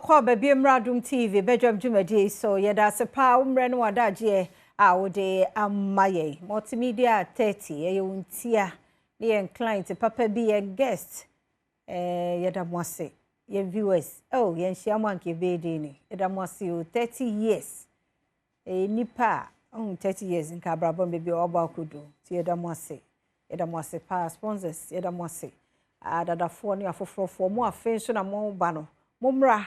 Kɔ baabi mmra Adom TV badwam dwumadie yi so. Yɛda ase paa wo mmerɛ ne w'adagyeɛ a wode ama yɛn. Multimedia 30 ɛyɛ wo ntia ne yɛn client papa bi yɛn guest. Eh, yɛda mo ase. Yɛn viewers, oh, yɛn hyia mo anka ɛbɛyɛ den ni. Yɛda mo ase o, 30 years. Ɛyɛ nipa a, oh, 30 years nka abrabɔ no baabi a wabɔ akɔdu. Nti yɛda mo ase. Yɛda mo ase paa, sponsors, yɛda mo ase. Adadafoɔ ne afoforɔfoɔ, mo afei nso na mo ba no, mommra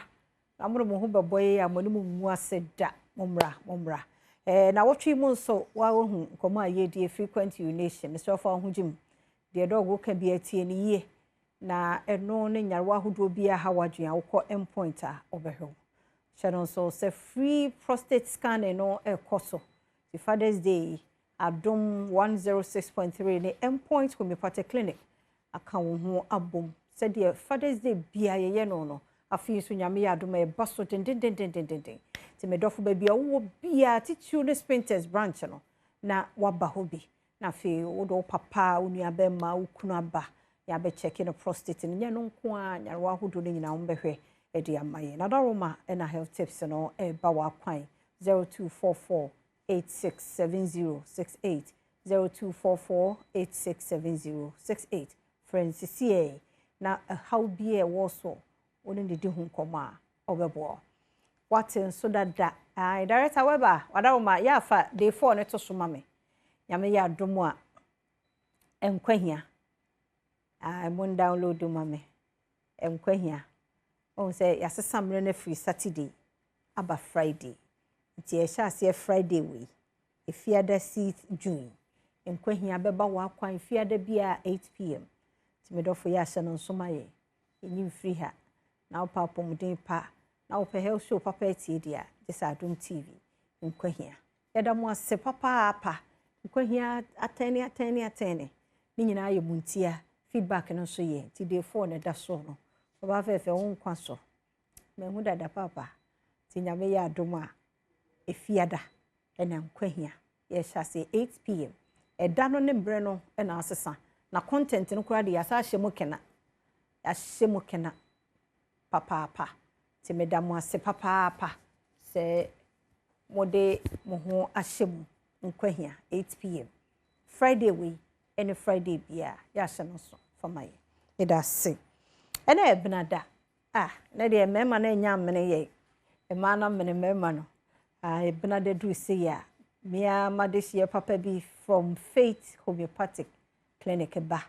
na mo de mo ho bɛbɔ yɛ a mo anim ngu ase da. Mommra, mommra. Eh, na wɔtwe mu nso, wahu nkɔmmɔ a yɛdie frequent urination. Mesrɛ fa wo ho gyim. Deɛ dɔg ka bi atie ne yie. Na ɛno ne nyarewa ahodoɔ bi a ha wadwene a wokɔ Mpoint a ɔbɛhwɛ wo. Hyɛ no nso sɛ free prostate scanning no ɛkɔ so. Ti Father's Day Adom 106.3 ne Mpoint Homeopathic Clinic aka wo ho abom. Sɛdeɛ Father's Day bia yɛyɛ no no, afei nso Nyame yɛ adom a ɛba so dendendendendenden. Nti medɔfo baabi a wowɔ bia titiriw ne Spintex branch no na waba hɔ bi. Na afei wode wo papa, wo nua bɛrima, wo kunu aba yɛabɛkyɛke no prostate no nyɛ no nko a nyarewa ahodoɔ no nyinaa wɔbɛhwɛ de ama yɛn. Nadaroma ɛna health tips no ɛreba w'akwan 0244 867068 0244 867068 frɛ nsisiɛ na ɛhaw bi a ɛwɔ so wo ne ne di ho nkɔmmɔ a ɔbɛboa wo. Wate nso dada. Ae, Director Weber, wadaroma yɛafa day 4 ne to so ma me. Nyame yɛ adom a nkwa hia. Ae, mo download ma me. Nkwa hia. Ohun sɛ yɛasesa mmerɛ no afiri Saturday aba Friday. Nti yɛhyɛ aseɛ Friday wei. Efiada 6 June. Nkwa hia bɛba w'akwan fiada biara 8 p.m. Nti medɔfo yɛ ahyɛ no nso ma yɛn. Yɛnyi mfiri ha. Na wopɛ apɔmuden pa na wopɛ health show papa atie deɛ a gye sɛ Adom TV. Nkwa hia. Yɛda mo ase papaapa. Nkwa hia atɛne atɛne atɛne. Ne nyinaa yɛ mu ntia. Feedback no nso yɛ. Nti day 4 na ɛda so no. Ɔbaa fɛɛfɛ wo nkwa so. Mahu dada papa. Nti Nyame yɛ adom a efiada ɛna nkwa hia. Yɛhyɛ ase 8 p.m. Ɛda no ne mmerɛ no ɛna asesa. Na content no koraa de yɛasa ahyɛ mu kena. Yɛahyɛ mu kena papaapa. Nti meda mo ase papaapa sɛ mode mo ho ahyɛ mu nkwa hia 8 p.m. Friday wei ɛne Friday biara yɛahyɛ no so fama yɛ. Yɛda ase. Ɛna ɛbenada. Ah, na deɛ mmarima no anya amene yɛ. Mmaa no amene mmarima no. Ah, ɛbenada duru se yɛ a, mmea madehyeɛ papa bi from Faith Homeopathic Clinic ba.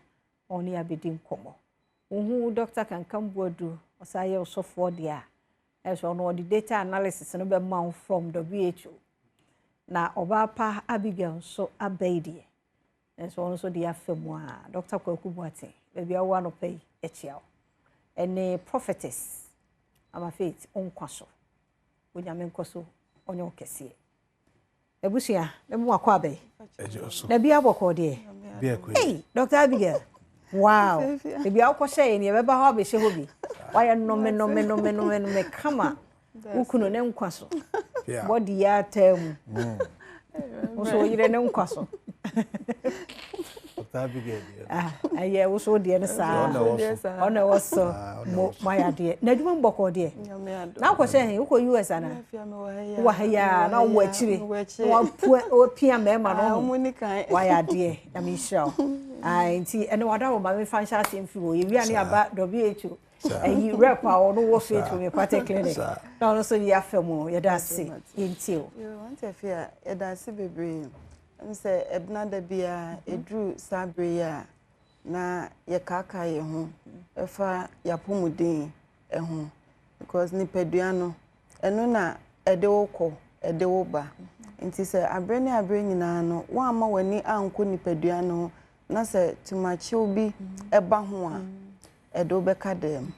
Ɔne abɛdi nkɔmmɔ. Wohu Dr. Kankam Buadu, ɔsan yɛ ɔsɔfoɔ deɛ a, ɛsɛ ɔno ɔde data analysis no bɛma wo from WHO. Na ɔbaa pa Abigail nso aba yi deɛ. Nso ɔno nso de afa mu a Dr. Kwaku Boateng, baabi a wowɔ anɔpa yi, akyia wo. Ɛne prophetess Ama Faith nkwa so. Onyame nkɔ so ɔnyɛ wo kɛseɛ. Abusua, memu akɔ abɛn. Na bi abɔkɔ deɛ. Hey, Dr. Abigail. Wow. Ebi akɔhyɛ yɛ ni ɛbɛba hɔ abɛhyɛ hɔ bi. Wayɛ nnome nnome nnome nnome nnome kama. Wo kunu ne nkwa so. Bɔdi yɛ ataa mu. Wo so yere ne nkwa so. Dr. Abigail deɛ. Ah, ɛyɛ wo so deɛ no saa. Ɔna ɛwɔ so. Mo mo ayɛ adeɛ. Na adwuma mu bɔkɔ deɛ. Na wokɔhyɛ he? Wokɔ US ana? Wowɔ ha yi a na wowɔ akyire. Na wapia mmarima no ho. Wayɛ adeɛ. Na mehyira wo. Ah, nti ɛne wada wo ma memfa nhyɛ aseɛ mfiri hɔ. Yɛwia ne aba WHO. Ɛyi rep a ɔno wɔ Faith Homeopathic Clinic. Na ɔno nso yɛ afa mu. Yɛda ase. Yɛntie o. Wante afi a yɛda ase bebree. Sɛ ɛbena da biara ɛduru saa bere yi a na yɛkaakae yɛn ho ɛfa yɛapɔmuden ho because nipadua no ɛno na ɛde wo kɔ ɛde wo ba nti sɛ abere ne abere nyinaa no woamma w'ani ankɔ nipadua no ho na sɛ tumakyew bi ɛba ho a ɛde wo bɛka dɛm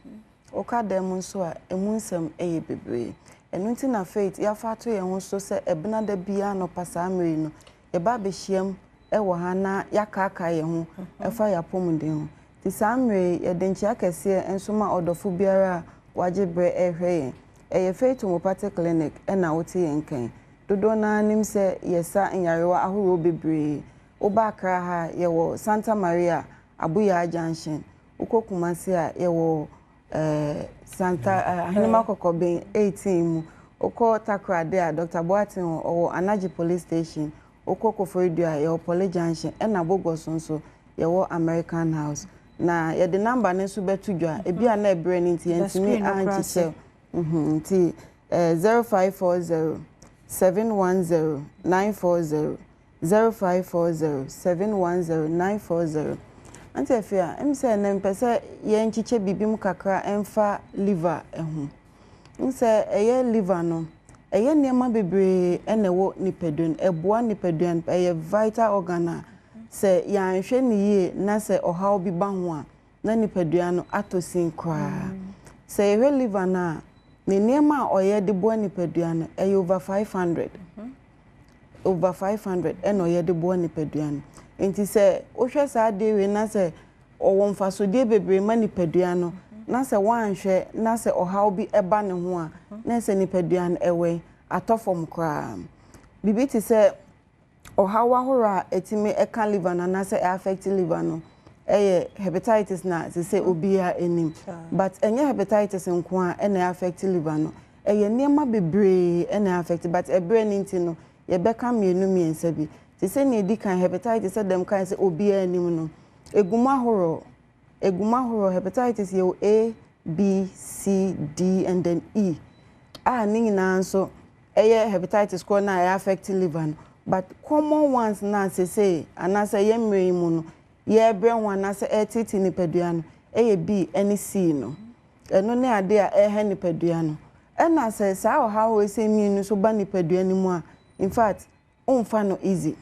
woka dɛm nso a emu nsɛm ɛyɛ bebree. Ɛno nti na Faith yɛafa ato yɛn ho so sɛ ɛbena da biara nɔpa saa mmere no yɛba abɛhyiam ɛwɔ ha na yɛakaakae yɛn ho ɛfa yɛapɔmuden ho. Nti saa mmere yɛde nkyea kɛseɛ nso ma ɔdɔfo biara a wagye berɛ ɛrehwɛ yɛn. Ɛyɛ Faith Homeopathic Clinic ɛna wote yɛn kan. Dodoɔ naa nim sɛ yɛsa nyarewa ahorow bebree. Woba Accra ha yɛwɔ Santa Maria Abuya Junction. Wokɔ Kumasi a yɛwɔ Santa Ahenema Kɔkɔben 18 mu. Wokɔ Takoradi a, Dr. Boateng ɔwɔ Anaji Police Station. Wokɔ Koforidua a, yɛwɔ Poly Junction, ɛna Bogoso nso yɛwɔ American House. Na yɛde number no nso bɛto dwa. Ebi a na ɛbrɛ no nti yɛntumi ankyekyɛ. Nti 0540 710 940, 0540 710 940. Nti afei a sɛ ɛnɛ mpɛ sɛ yɛnkyekyɛ biribi mu kakra ɛmfa liver ho. Sɛ ɛyɛ liver no, ɛyɛ nneɛma bebree ɛna ɛwɔ nipadua no, ɛboa nipadua no, ɛyɛ vital organ a sɛ yɛanhwɛ ne yie na sɛ ɔhaw bi ba ho a, na nipadua no atɔ sin koraa. Sɛ yɛhwɛ liver no a, ne nneɛma a ɔyɛ de boa nipadua no ɛyɛ over 500. Over 500 ɛna ɔyɛ de boa nipadua no. Nti sɛ wohwɛ saa adeɛ wei na sɛ ɔwɔ mfasodeɛ bebree ma nipadua no, na sɛ woanhwɛ na sɛ ɔhaw bi ɛba ne ho a, na sɛ nipadua no ɛwɛ atɔ fam koraa. Biribi te sɛ ɔhaw ahorow a ɛtumi ɛka liver no anaasɛ ɛaffect liver no ɛyɛ hepatitis, na sɛ obiara anim. But ɛnyɛ hepatitis nko a ɛna ɛaffect liver no, ɛyɛ nneɛma bebree ɛna ɛaffect, but ɛberɛ no nti no yɛbɛka mmienu mmiɛnsa bi. Te sɛ nea ɛdi kan, hepatitis, sɛ dɛm kan sɛ obiara anim no, egu mu ahorow, egu mu ahorow. Hepatitis yɛwɔ A, B, C, D and then E, a ne nyinaa nso ɛyɛ hepatitis korɔ na ɛyɛ affect liver no. But common ones na sese anaasɛ yɛn mmerɛ yi mu no yɛrebrɛ ho anaasɛ ɛretete nipadua no ɛyɛ B ɛne C no. Ɛno ne ade a ɛreha nipadua no. Ɛna sɛ saa ɔhaw wei sɛ mmienu nso ba nipadua no mu a, in fact, ɔmfa no easy,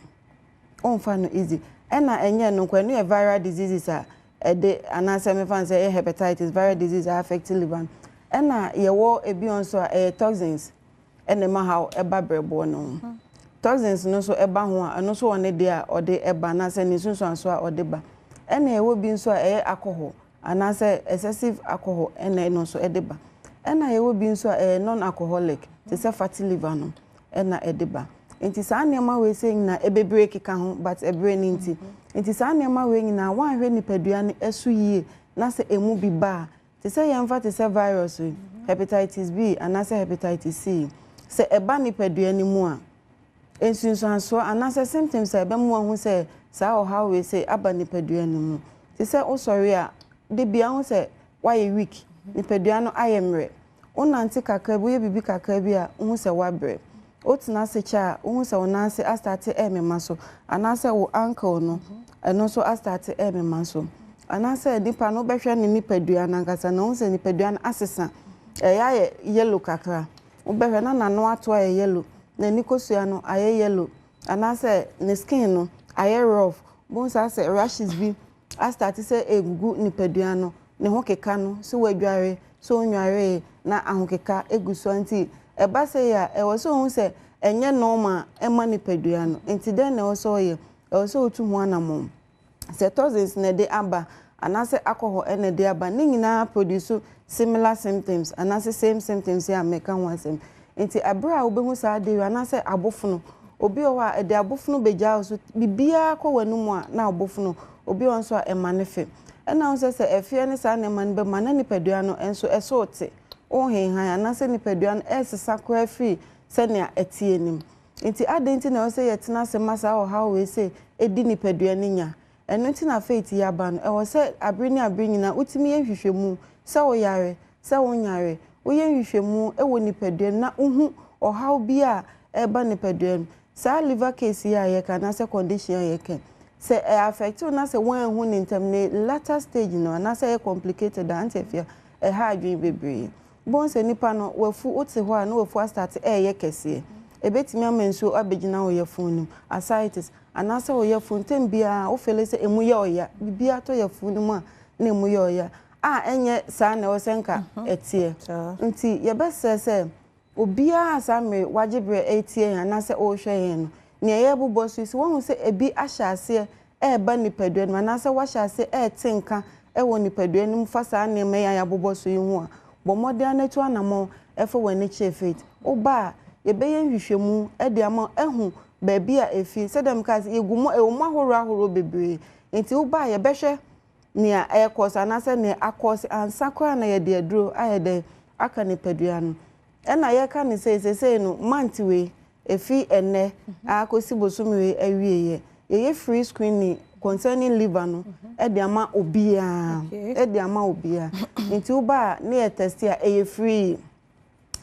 ɔmfa no easy. Ɛna ɛnyɛ no nko, ɛno yɛ viral diseases a ɛde anaasɛ mefa no sɛ ɛyɛ hepatitis, viral disease a affect liver no. Ɛna yɛwɔ ebi nso a ɛyɛ toxins ɛna ɛma haw ɛba brɛboɔ no ho. Toxins no nso ɛba ho a, ɛno nso wɔ ne deɛ a ɔde ɛba anaasɛ ne nsunsuanso a ɔde ba. Ɛna yɛwɔ bi nso a ɛyɛ alcohol anaasɛ excessive alcohol ɛna ɛno nso ɛde ba. Ɛna yɛwɔ bi nso a ɛyɛ non alcoholic te sɛ fatty liver no ɛna ɛde ba. Nti saa nneɛma wei sɛ nyinaa ɛbebree keka ho, but ɛbrɛ ne nti saa nneɛma wei nyinaa, wɔanhwɛ nipadua no ɛso yie na sɛ emu bi ba a, te sɛ yɛmfa te sɛ virus yi, hepatitis B anaasɛ hepatitis C, sɛ ɛba nipadua no mu a, nsunsuansoɔ anaasɛ symptoms a ɛbɛmu ahu sɛ saa ɔhaw wei sɛ aba nipadua no mu, te sɛ wosɔre a, de bia ho sɛ wayɛ weak, nipadua no ayɛ mmerɛ, wonante kakra bi, woyɛ biribi kakra bi a, wohu sɛ wabrɛ, wotena ase kyɛ a, wohu sɛ wo nan ase astart ɛremema so, anaasɛ wo ankle no ɛno nso astart ɛremema so, anaasɛ nipa no wobɛhwɛ ne nipadua no ankasa na wohu sɛ nipadua no asesa, ɛyɛ ayɛ yellow kakra. Wobɛhwɛ na n'ano ato ayɛ yellow, n'ani kosua no ayɛ yellow, anaasɛ ne skin no ayɛ rough. Bohu sɛ asɛ rashes bi astart sɛ egugu nipadua no, ne ho keka no, sɛ wadware, sɛ onwaree, na ahokeka egu so. Nti ɛba sɛ yɛ a, ɛwɔ sɛ ohun sɛ ɛnyɛ normal ɛma nipadua no. Nti dɛn na ɛwɔ sɛ ɔyɛ? Ɛwɔ sɛ otu ho anammɔn. Sɛ toxins na ɛde aba anaasɛ alcohol ɛna ɛde aba, ne nyinaa produce similar symptoms anaasɛ same symptoms yɛ a mɛka ho asɛm. Nti abere a wobɛhu saa adeɛ yi, anaasɛ abofono, obi wɔ hɔ a ɛde abofono bɛgya wo so, biribiara kɔ w'anum a na abofono. Obi wɔ nso a ɛma ne fe, ɛna wo sɛ ɛfeɛ ne saa nneɛma no bɛma na nipadua no nso ɛso te wohenhan anaasɛ nipadua no ɛresesa koraa firi sɛnea ɛteɛ nim. Nti adɛn nti na ɛwɔ sɛ yɛtena ase ma saa ɔhaw wei sɛ ɛdi nipadua no nya? Ɛno nti na afei ti yaba no, ɛwɔ sɛ abere ne abere nyinaa wotumi yɛ nhwehwɛmu sɛ woyare, sɛ wonyare. Woyɛ nhwehwɛmu ɛwɔ nipadua no na wohu ɔhaw bi a ɛreba nipadua no. Saa liver case yi a yɛka anaasɛ condition a yɛka, sɛ ɛ affect wo na sɛ woanhu ne ntɛm, ne latter stage no anaasɛ ɛyɛ complicated a, ante afia ɛha adwene bebree. Bɔn sɛ nipa no wafu, wote hɔ a na wafu astart ɛɛyɛ kɛseɛ, ebetumi ama nsuo abɛgyina wo yɛfun no mu, ascites, anaasɛ wo yɛfun ntɛm biara wofeel sɛ emu yɛ ɔya, biribiara tɔ yɛfun no mu a na emu yɛ ɔya a ɛnyɛ saa na ɛwɔ sɛ nka ɛteɛ. Nti yɛbɛsrɛ sɛ obiara saa mmere wagye berɛ ɛretie yɛn anaasɛ ɔrehwɛ yɛn no, nea yɛrebobɔ so yi, sɛ wɔn sɛ ebi ahyɛ aseɛ ɛreba nipadua no mu anaasɛ wahyɛ aseɛ ɛrete nka ɛwɔ nipadua no mu fa saa nneɛma yi a yɛabobɔ so yi ho a, bɔ mmɔden anatu anammɔn ɛfa w'ani kyerɛ Faith. Woba a, yɛbɛyɛ nhwehwɛmu ɛde ama ɛho baabi a efi. Sɛdeɛ meka sɛ yɛgu mu, ɛwɔ mu ahorow ahorow bebree, nti woba a, yɛbɛhwɛ. nea ɛrekɔ so anaasɛ nea akɔ so ansa koraa na yɛde aduro ayɛ dɛn aka nipadua no. Ɛna yɛka ne sɛ seesei no, month wei efi ɛnɛ akɔsi bosome wei awieɛ, yɛyɛ free screening concerning liver no ɛde ama obiara, ɛde ama obiara. Nti woba a ne yɛ test a, ɛyɛ free.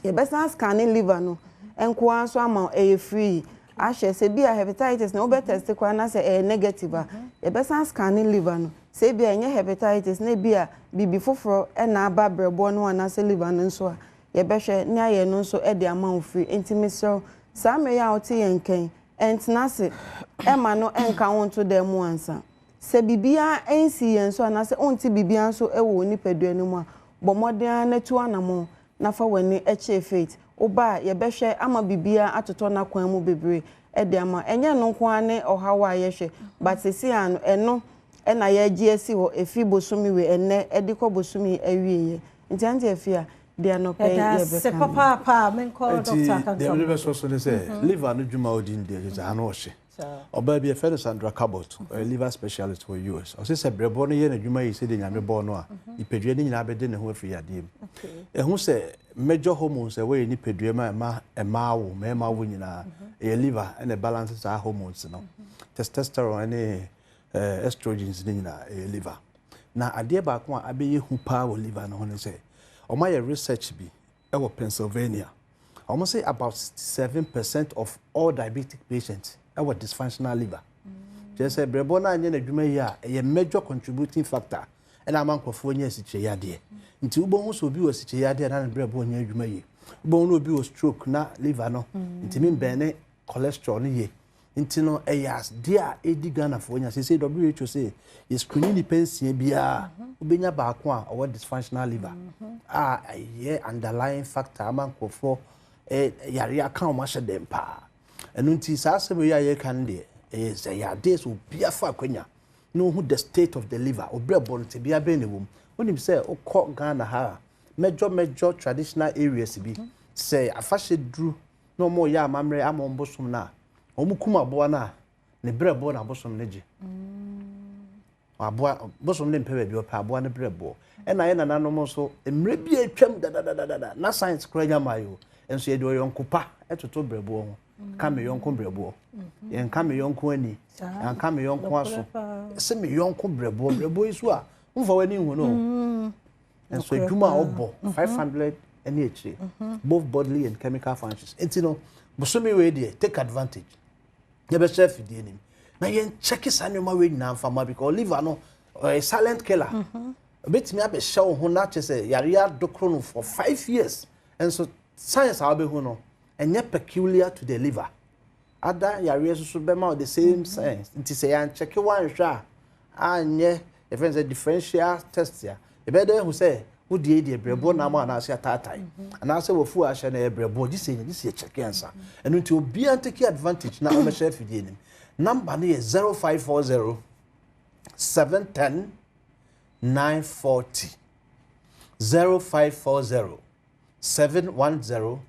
Yɛbɛsan scanning liver no nkoa nso ama, ɛyɛ free. Ahyɛ sɛ bi a hepatitis na wobɛ test koraa na sɛ ɛyɛ negative a, yɛbɛsan scanning liver no sɛ bi a ɛnyɛ hepatitis na bi a biribi foforɔ ɛna aba brɛboɔ no anaasɛ liver no nso a, yɛbɛhwɛ ne ayɛ no nso ɛde ama wo free. Nti mesrɛ, saa mmerɛ yi a wote yɛn nkyɛn, ɛntena ase ɛma no ɛnka wo nto dan mu ansa. Sɛ biribiara ɛnsi yɛn so anaasɛ wonte biribiara nso ɛwɔ wo nipadua no mu a, bɔ mmɔden ara na tu anammɔn na fa w'ani kyerɛ Faith. Woba a, yɛbɛhwɛ ama biribiara atotɔ n'akwan mu bebree ɛde ama. Ɛnyɛ no nko ara ne ɔhaw a yɛhwɛ, but sisi ano ɛno ɛna yɛgye asi hɔ efi bosome wei ɛnɛ ɛde kɔ bosome awieɛ. Nti ante afi a deɛ anɔpɛ yi yɛbɛka no. Papaapa, menkɔ Dr. Deɛ mede bɛsɔ so ne sɛ liver no dwuma a ɔdi no deɛ, kyerɛ sɛ ano ɔhye. Ɔbaa bi yɛfrɛ no Sandra Cabot, ɔyɛ liver specialist wɔ US. Ɔse sɛ brɛboɔ no yɛ n'adwuma yi sɛdeɛ Nyame bɔɔ no a, nipadua no nyinaa bɛde ne ho afiri yadeɛ mu. Ɛho sɛ major hormones a ɛwɔ yɛ nipadua mu a ɛma mmaa wo, mmarima wo nyinaa, ɛyɛ liver ɛna balance saa hormones no. Testosterone ne estrogens no nyinaa ɛyɛ liver. Na adeɛ baako a abɛyɛ hu paa wɔ liver no ho ne sɛ ɔmo ayɛ research bi ɛwɔ Pennsylvania. Ɔmo sɛ about 67% of all diabetic patients ɛwɔ dysfunctional liver. Kyerɛ sɛ brɛboɔ no anyɛ n'adwuma yi a, ɛyɛ major contributing factor ɛna ama nkurɔfoɔ nyɛ asikyire yadeɛ. Nti wobɛhu sɛ obi wɔ asikyire yadeɛ na ne brɛboɔ nyɛ adwuma yie. Wobɛhu na obi wɔ stroke na liver no ntumi mbɛn ne cholesterol no yie. Nti no ɛyɛ adeɛ a ɛdi Ghanafoɔ nya. Sɛ WHO sɛ yɛ screening nipa 6 biara, wobɛnya baako a ɔwɔ dysfunctional liver a ɛyɛ underlying factor ama nkurɔfoɔ yare aka wɔn ahyɛ dɛm paa. Ɛno nti saa asɛm yi a yɛreka no deɛ, ɛyɛ sɛ ɛyɛ adeɛ sɛ obi afa akonnwa na ohu the state of the liver, obrɛ bɔ no tebea bɛn na ɛwɔ mu. Wonim sɛ wokɔ Ghana ha a, major traditional areas bi, sɛ afahyɛ duru na wɔn reyɛ amammerɛ ama wɔn bosom no a, wɔn kum aboa no a, ne brɛ bɔ na abosom no gye aboa. Bosom ne mpɛ baabi ɔpɛ aboa no brɛ boɔ. Ɛna yɛ nananom nso, mmerɛ bi a atwam dadadadada na science kora nya maa yi o, nso yɛde ɔyɔnko pa ɛtoto brɛboɔ ho. Ka me yɔnko brɛboɔ, yɛnka me yɔnko ani, yɛnka me yɔnko aso, sɛ me yɔnko brɛboɔ. Brɛboɔ yi so a mfa w'ani hu no, nso adwuma a ɔbɔ 500 ɛne akyire, both bodily and chemical functions. Nti no bosome wei deɛ, take advantage, yɛbɛhyɛ afidie nim na yɛnkyɛke saa nneɛma wei nyinaa mfa ma, because liver no ɔyɛ silent killer. Obetumi abɛhyɛ wo ho na kyerɛ sɛ yare adokoro no for 5 years, nso science a wobɛhu no ɛnyɛ peculiar to the liver. Ada yareɛ nso so bɛma wo the same signs. Nti sɛ yɛankyɛke woanhwɛ a, anyɛ yɛfrɛ no sɛ differential test a, yɛbɛyɛ dɛ ahu sɛ wodie deɛ brɛboɔ nam anaasɛ ataatae anaasɛ wafu ahyɛ no ɛyɛ brɛboɔ. Gye sɛ yɛkyɛke ansa. Ɛno nti obiara take advantage na ɔmɛhyɛ afidie nim. Number no yɛ 0540 710 940, 0540 710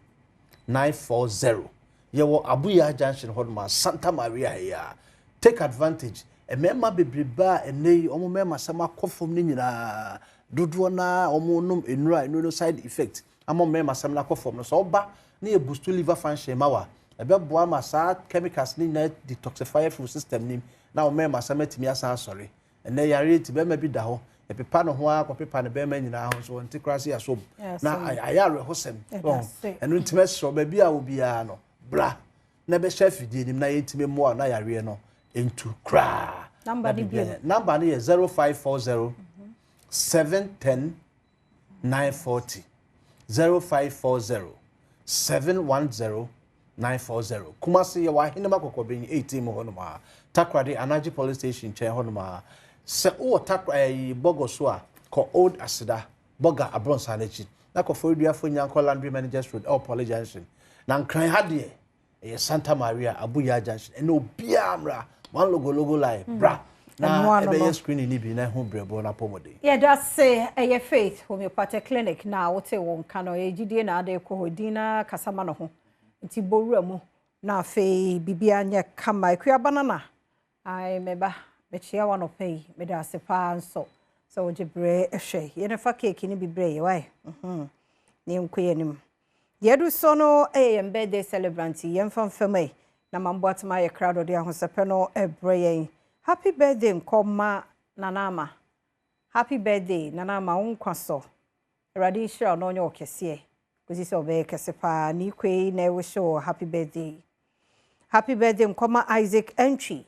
940. Yɛwɔ Abuya Junction hɔ nom a, Santa Maria ha yi a. Take advantage. Mmarima bebrebe a ɛnɛ yi wɔn mmarima sɛm akɔ fam no nyinaa, dodoɔ naa wɔn nom nnuro a nnuro no side effect ama mmarima sɛm no akɔ fam no, sɛ ɔba ne yɛ boost liver function ma wa, ɛbɛboa ma saa chemicals ne nyinaa detoxify through system nim na wɔn mmarima sɛm atumi asan asɔre. Ɛnɛ yare ti bɛrima bi da hɔ, ɛpepa ne ho ara kɔpepa ne bɛrima nyinaa ho so, wɔn ti koraa se asom na ayɛ awerɛhosɛm. Ɛno ntumi ɛsrɛ, baabi a obiara no bra na bɛhyɛ afidie nim na yɛntumi mmoa na yareɛ no ntu koraa. Number no bio. Number no yɛ 0540 710 940, 0540 710 940. Kumasi, yɛwɔ Ahenema Kɔkɔbɛn 18 mu hɔnom a, Takoradi, Anagye Police Station nkyɛn hɔnom a. Sɛ wowɔ Takra ɛyi Bɔgɔ so a, kɔ Old Aseda Bɔga abrɔnsan n'akyi na kɔ Foriduafo Nyankɔ Laundry Managers Road ɛwɔ Poly Junction. Na Nkran ha deɛ, ɛyɛ Santa Maria, Abuya Junction. Ɛna obiara mmra one logo logo line bra na Ɛnoa no no. Ɛbɛyɛ screening ni bi na ɛho brɛboɔ no apɔmɔden. Yɛda se. Ɛyɛ Faith Homeopathic Clinic na wote wɔn nka no. Ɛyɛ gyidie na ade kɔ hɔ din na kasa ma no ho nti bɔwura mu na afei biribiara nyɛ kama. Akua Banana, ai, meba mekyia wa nɔpɛ yi, meda ase paa nso. Sɛ wogye berɛ hwɛ yɛn fa cake no bi brɛ yɛ wae. Na yɛnkɔ yɛn anim. Deɛ adu so no yɛ yɛn birthday celebrant yi, yɛmfa mfam yi na Mamboatema ayɛ krado de ahosɛpɛ no brɛ yɛn. Happy birthday nkɔma Nana Ama. Happy birthday Nana Ama, wo nkwa so. Awurade nhyira wo na ɔnyɛ wo kɛseɛ. Kɔsi sɛ ɔbɛyɛ kɛse paa. Ne ikwe na ɛwish wo happy birthday. Happy birthday nkɔma Isaac Entry.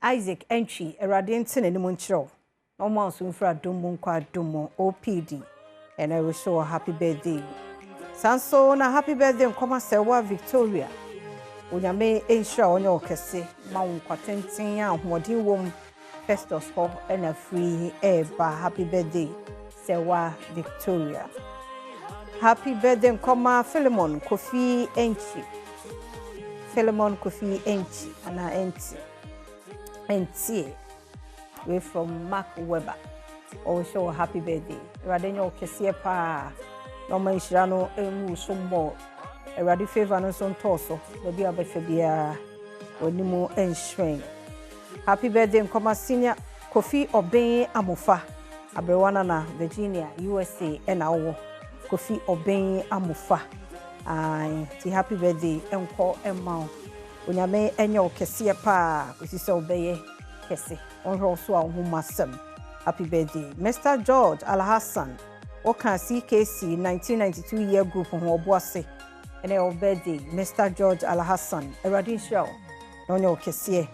Isaac Entry, Awurade nte n'anim nkyerɛ wo. Na ɔma wo so mfiri adom mu nkɔ adom mu. OPD. Ɛna ɛwish wo happy birthday. Saa nso na happy birthday nkɔma Sɛwa Victoria. Onyame nhyira wo nyɛ wo kɛse ma wo nkwa tenten a ahoɔden wɔ mu. Festus hɔ ɛna firi ɛɛba. Happy birthday Sɛwa Victoria. Happy birthday nkɔma Philemon Kofi Enchi. Philemon Kofi Enchi ana Enti. Entie. Wei from Mark Weber. Ɔwɔ wɔ happy birthday. Awurade nyɛ wo kɛseɛ paa. Na ɔma nhyira no ngu so mmɔ. Awurade favour no nso ntɔɔ so. Baabi a wobɛfɛ biara w'anim nhyerɛn. Happy birthday nkɔma Senior Kofi Ɔbɛn Amofa. Aberewa Nana, Virginia, USA ɛna wowɔ. Kofi Ɔbɛn Amofa. Aye, ti happy birthday nkɔ ɛma wo. Onyame ɛnyɛ wo kɛseɛ paa kɔsi sɛ wobɛyɛ kɛse. Ɔnhwɛ wo so a wo ho mu asɛm. Happy birthday. Mr. George Alhassan. Woka CKC 1992 year group ho ɔbo ase. Ɛnɛ ɛwɔ birthday. Mr. George Alhassan. Awurade nhyira wo. Na ɔnyɛ wo kɛseɛ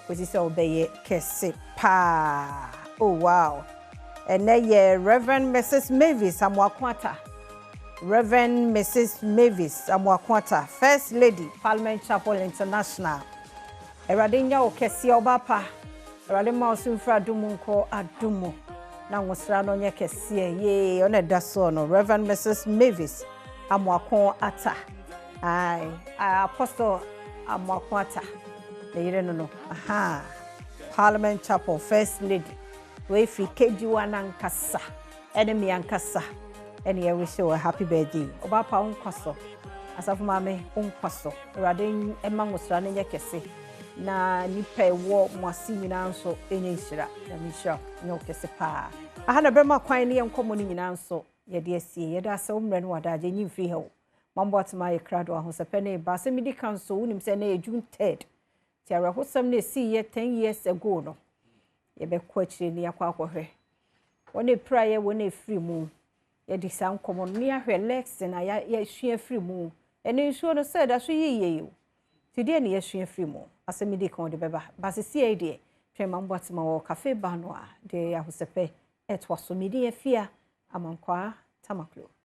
kɔsi sɛ wobɛyɛ kɛse paa. Oh wow. Ɛnɛ yɛ Reverend Mrs. Mavis Amoakoata. Reverend Mrs. Mavis Amoakoata, First Lady, Parliament Chapel International. Awurade nya wo kɛseɛ ɔba pa. Awurade ma wo so mfiri adom mu nkɔ adom mu. Na nwosra no nyɛ kɛseɛ. Yee, ɔna ɛda soɔ no. Reverend Mrs. Mavis Amoako Ata. Aye, Apostle Amoako Ata. Ne yere no. Aha. Parliament Chapel First Lady. Wei firi KG1 ankasa. Ɛne me ankasa. Ɛne yɛwish wo happy birthday. Ɔba pa wo nkwa so. Asafo maame wo nkwa so. Awurade ɛma nwosra no nyɛ kɛse. Na nipa ɛwɔ mo ase nyinaa nso ɛnyɛ nhyira. Nyame nhyira wo. Nyɛ wo kɛse paa. Aha na bɛma kwan ne yɛn nkɔmmɔ no nyinaa nso yɛde asie. Yɛda sɛ wo mmerɛ no wadagye nyi mfiri ha o. Mamboatema ayɛ krado ahosɛpɛ ne ba. Asɛm di kan so wonim sɛ ɛnɛ yɛ June 3rd. Nti awerɛhosɛm no ɛsii yɛ 10 years ago no. Yɛbɛkɔ akyire ne yɛakɔ akɔhwɛ. Wɔn epiraeɛ wɔn efiri mu. Yɛde saa nkɔmmɔ no ne yɛahwɛ lesson a yɛasua firi mu. Ɛne nsuo no sɛ ɛda so yie o. Nti deɛ ne yɛasua firi mu. Asɛm di kan wɔde bɛba. Basisi yi deɛ twɛn Mamboatema wɔ cafe ba no a deɛ ahosɛpɛ ɛtoa so. Medi afia Amankwaa Tamaklo.